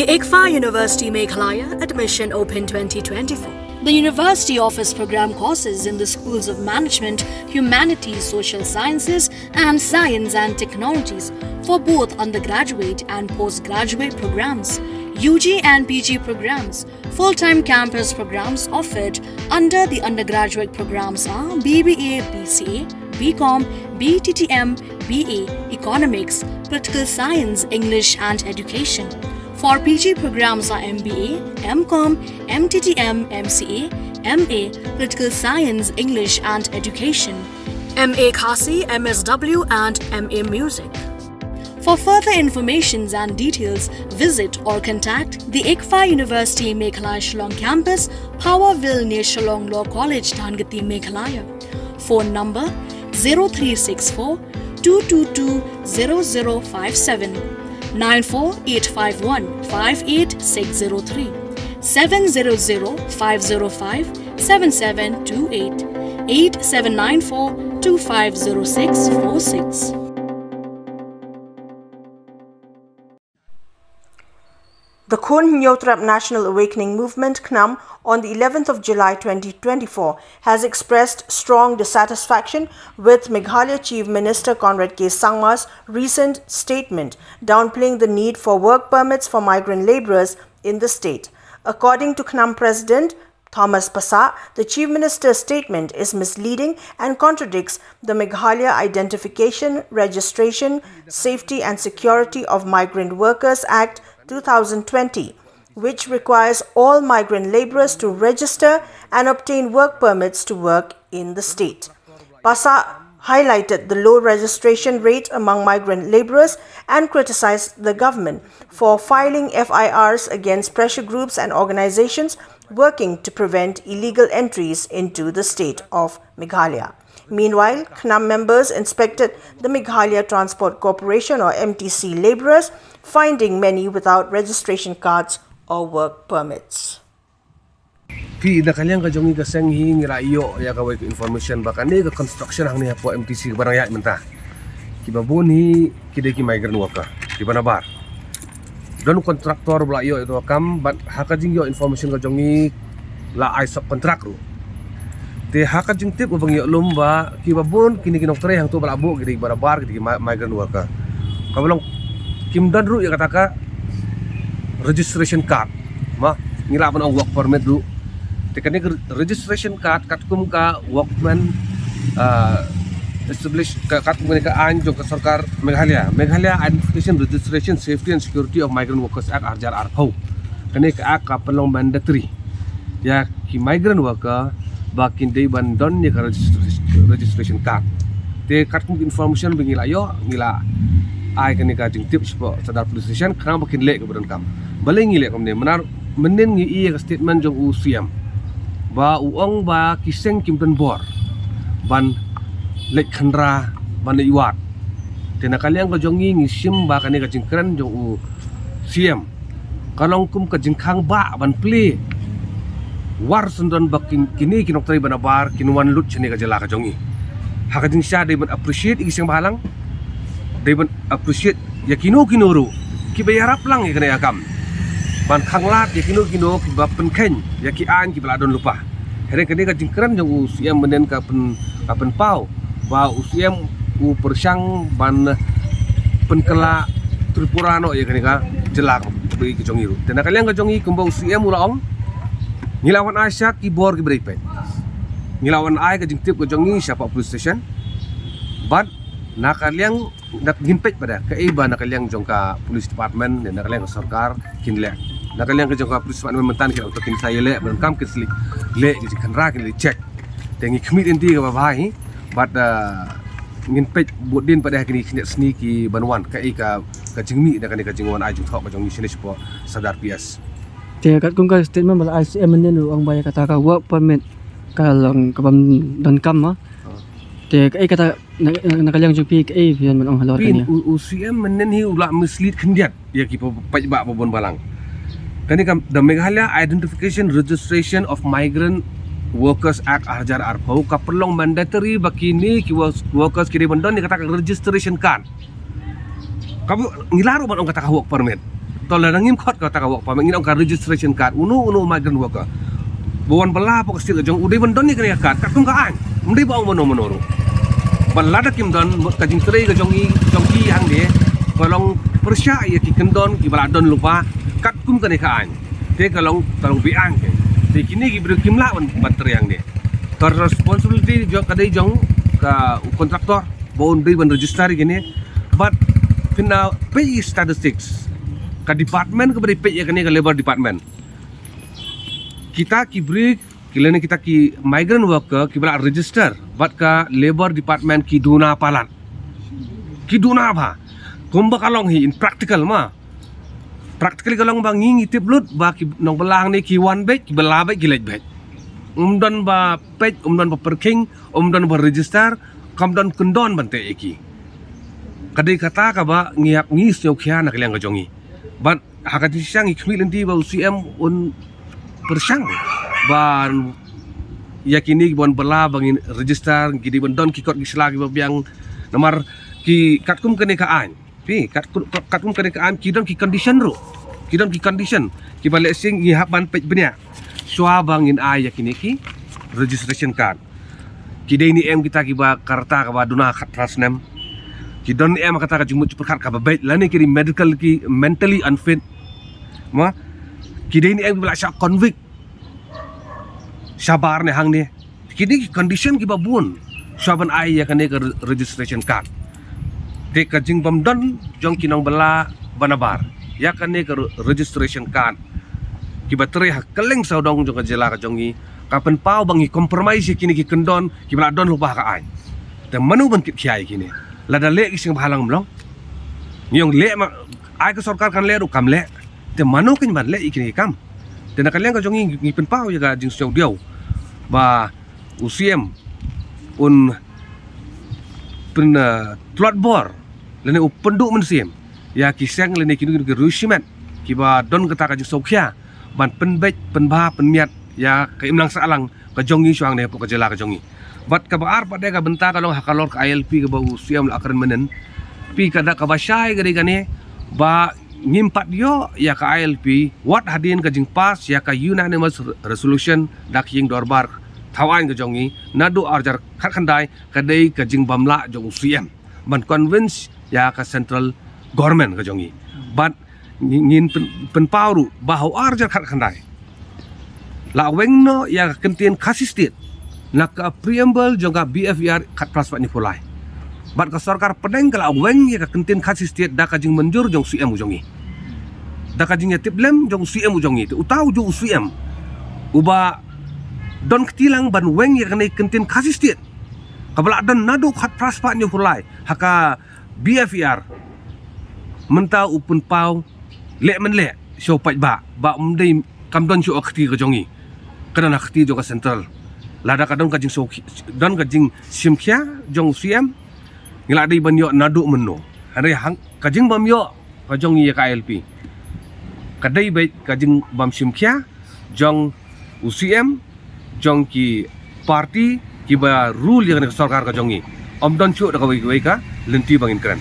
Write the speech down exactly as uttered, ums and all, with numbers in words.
ICFAI University Meghalaya, admission open twenty twenty-four. The university offers program courses in the schools of management, humanities, social sciences, and science and technologies for both undergraduate and postgraduate programs, U G and P G programs. Full-time campus programs offered under the undergraduate programs are B B A, B C A, B Com, B T T M, B A, Economics, Political Science, English and Education. For P G programs are M B A, M Com, M T T M, M C A, M A, Political Science, English and Education, M A Khasi, M S W and M A Music. For further informations and details, visit or contact the ICFAI University Meghalaya Shillong campus, Powerville near Shillong Law College, Dhangati, Meghalaya. Phone number zero three six four two two two zero zero five seven, nine four eight five one five eight six zero three, seven zero zero five zero five seven seven two eight, eight seven nine four two five zero six four six. The Khun Hynñiewtrep National Awakening Movement, KHNAM, on the eleventh of July twenty twenty-four, has expressed strong dissatisfaction with Meghalaya Chief Minister Conrad K Sangma's recent statement downplaying the need for work permits for migrant labourers in the state. According to KHNAM President Thomas Passah, the Chief Minister's statement is misleading and contradicts the Meghalaya Identification, Registration, Safety and Security of Migrant Workers Act two thousand twenty, which requires all migrant labourers to register and obtain work permits to work in the state. Passah highlighted the low registration rate among migrant labourers and criticised the government for filing F I Rs against pressure groups and organisations working to prevent illegal entries into the state of Meghalaya. Meanwhile, KHNAM members inspected the Meghalaya Transport Corporation, or M T C, labourers, finding many without registration cards or work permits. Phi, na ka liang ka jong ngi ka seng hi ngi la ïoh ïa kawei ka information ba kane ka construction hangne hapoh M T C kaba nang ïaid mynta, kiba bun hi ki dei ki migrant worker kiba nabar. Don contractor ba la ïoh ïa ka kam, bad ha ka jingïoh information ka jong ngi la ai sub contract ruh. Te ha ka jingtip kaba ngi ïoh lum ba kiba bun kine ki nongtrei hangto ba la buh ki dei kiba nabar, ki dei ki mi-, migrant worker. Kaba long kim don ruh ïa kata ka registration card. Ma, ngi lah ban ong work permit ruh. Te kane ka registration card katkum ka Workmen, ah, Establish, ka, katkum kane ka aiñ jong ka sorkar Meghalaya, Meghalaya Identification, Registration, Safety and Security of Migrant Workers Act ar hajar arphew. Kane ka act ka pynlong mandatory ïa ki migrant worker ba kin dei ban don ïa ka registration, registration card. Te katkum ka information ba ngi la ïoh, ngi la ai kane ka jingtip shapoh Sadar Police Station khnang ba kin leh kaba donkam. Balei ngi leh kumne? Mynnar mynnin ngi ïohi ïa ka statement jong u C M ba u ong ba ki seng kim don bor ban leit khynra, ban leit wad. Te na ka liang ka jong ngi ngi shim ba kane ka jingkren jong u C M ka long kum ka jingkhang ba ban plie. Wat sngewdon ba kin, kine ki nongtrei ba nabar kin wan lut shane ka jylla ka jong ngi. Ha ka jingshisha dei ban appreciate ïa ki seng bhalang, dei ban appreciate ïa kino kino ruh kiba ïarap lang ïa kane ka kam, ban khanglad ïa kino kino kiba pynkheiñ ïa ki aiñ kiba la don lypa. Hynrei kane ka jingkren jong u C M mynnin ka pyn, ka pynpaw ba u C M u pyrshang ban pynkylla Tripura noh ïa kane ka jylla kaba ïeit ka jong ngi ruh. Te na ka liang ka jong ngi, kumba u C M u la ong, ngi la wan ai sha ki bor kiba dei peit. Ngi la wan ai ka jingtip ka jong ngi shapoh police station. Bad na ka liang, na, ngin peit pat da kaei ba na ka liang jong ka police department ne na ka liang ka sorkar kin leh. Na ka liang ka jong ka police department mynta kin, kin sa ïaleh, ba donkam kin sa leh, leh ka jingkhynra, kin leh check. Te ngi khmih lynti kaba bha hi, bad, ah, ngin peit bud dien pat da ha kine ki khyndiat sngi kiban wan kaei ka, ka jingmih da kane ka jingwan ai jingthoh ka jong ngi shane shapoh Sadar P S. Te katkum ka statement ba la ai C M mynnin, u ong ba ïa kata ka work permit ka long kabym donkam, ma. Te kaei kata, na, na, na ka liang jong phi kaei phi ban ong halor kane? Phin, u, u C M mynnin hi u la mislead khyndiat ïa ki pa-, paidbah ba bun balang. Kane ka, the Meghalaya Identification, Registration of Migrant Workers Act ar hajar arphew ka pynlong mandatory ba kine ki wo-, workers ki dei ban don ïa kata ka registration card. Kaba ngi lah ruh ban ong kata ka work permit. To lada ngim khot kata ka work permit, ngin ong ka registration card, uno uno migrant worker ba wan bylla hapoh ka state ka jong u dei ban don ïa kane ka card katkum ka aiñ. Ym dei ba ong mano mano ruh. Bad lada kim don, mut ka jingtrei ka jong i, jong ki hangne ka long pyrshah ïa ki kyndon kiba la don lypa katkum kane ka aiñ. Te ka long, ka long be-aiñ. Te kine ki briew kim lah ban, ban trei hangne. Ka responsibility jong, ka dei jong ka contractor ba un dei ban register ïa kine. Bad phin da peit ïa ki statistics, ka department kaba dei peit ïa kane ka Labour Department, kita ki briew ki lane kita ki migrant worker kiba la register bad ka Labour Department ki duna palat. Ki duna bha. Kumba ka long hi in practical ma. Practically ka long ba ngi ngi tip lut ba ki nongbylla hangne ki wan beit, ki bylla beit, ki leit beit. Ym don ba peit, ym don ba pyrkhing, ym don ba register, kam don kyndon ban teh ïa ki. Ka dei kata kaba ngi hap ngi sngewkhia na ka liang ka jong ngi. Bad ha ka jingshisha ngi khmih lynti ba u C M un pyrshang ba ïa kine kiba wan bylla ba ngin register, ki dei ban don ki kot ki sla kiba biang. Namar ki katkum kane ka aiñ, phi, katkum, katkum kane ka aiñ ki don ki condition ruh. Ki don ki condition kiba lehse ngi hap ban peit bniah shuwa ba ngin ai ïa kine ki registration card. Ki dei ne em kita kiba ka rta kaba duna khatphra snem? Ki don ne em kata ka jingmut jingpyrkhat kaba beit, lane ki dei medical, ki mentally unfit? Ma, ki dei ne em kiba la shah convict shabar ne hangne? Ki dei ki condition kiba bun shuwa ban ai ïa kane ka re-, registration card. Te ka jingbym don jong ki nongbylla ba nabar ïa kane ka re-, registration card kiba trei ha kylleng sawdong jong ka jylla ka jong ngi ka pynpaw ba ngi compromise ïa kine ki kyndon kiba la don lypa ha ka aiñ. Te mano ban kit khia ïa kine? Lada leh ki sngewbha lang, ym long? Ngi ong leh ma, ai ka sorkar kan leh ruh kam leh. Te mano kan ban leh ïa kine ki kam? Te na ka liang ka jong ngi ngi pynpaw ïa ka jingsngewdiaw ba u C M un pyn, eh, tlot bor lane u pynduh mynsiem ïa ki seng lane kino kino ki riewshimet kiba don kata ka jingsngewkhia ban pynbeit, pynbha, pynmiat ïa ka imlang sahlang ka jong ngi shuwa hangne hapoh ka jylla ka jong ngi. Bad kaba ar pat de ka bynta ka long ha ka lor ka I L P kaba u C M la kren mynnin. Phi, ka da kaba shai ka dei kane ba ngim pat ïoh ïa ka I L P wat hadien ka jingpass ïa ka unanimous re-, resolution da ka ïing dorbar thaw aiñ ka jong ngi naduh ar hajar khatkhyndai, ka dei ka jingbym lah jong u C M ban convince ïa ka central government ka jong ngi. Bad ngi-, ngin pyn-, pynpaw ruh ba ha u ar hajar khatkhyndai la weng noh ïa ka kyntien Khasi State na ka preamble jong ka B F E R khatphra spah hynñiewphew lai. Bad ka sorkar pdeng ka la weng ïa ka kyntien Khasi State da ka jingmynjur jong u C M u jong ngi, da ka jingïatiplem jong u C M u jong ngi. Te uta u jong u C M uba don kti lang ban weng ïa kane ka kyntien Khasi State kaba la don naduh khatphra spah hynñiewphew lai ha ka B F E R, mynta u pynpaw leh men leh sha u paidbah ba ym dei, kam don shuh ha ka kti ka jong ngi, ka don ha ka kti jong ka central. Lada ka don ka jingsngewkhia, don ka jingshimkhia jong u C M, ngi la dei ban ïoh naduh mynno? Hynrei hang ka jingbym ïoh ka jong ngi ïa ka I L P ka dei beit ka jingbym shimkhia jong u C M, jong ki party kiba rule ïa kane ka sorkar ka jong ngi. Ym don shuh da kawei kawei ka lynti ba ngin kren.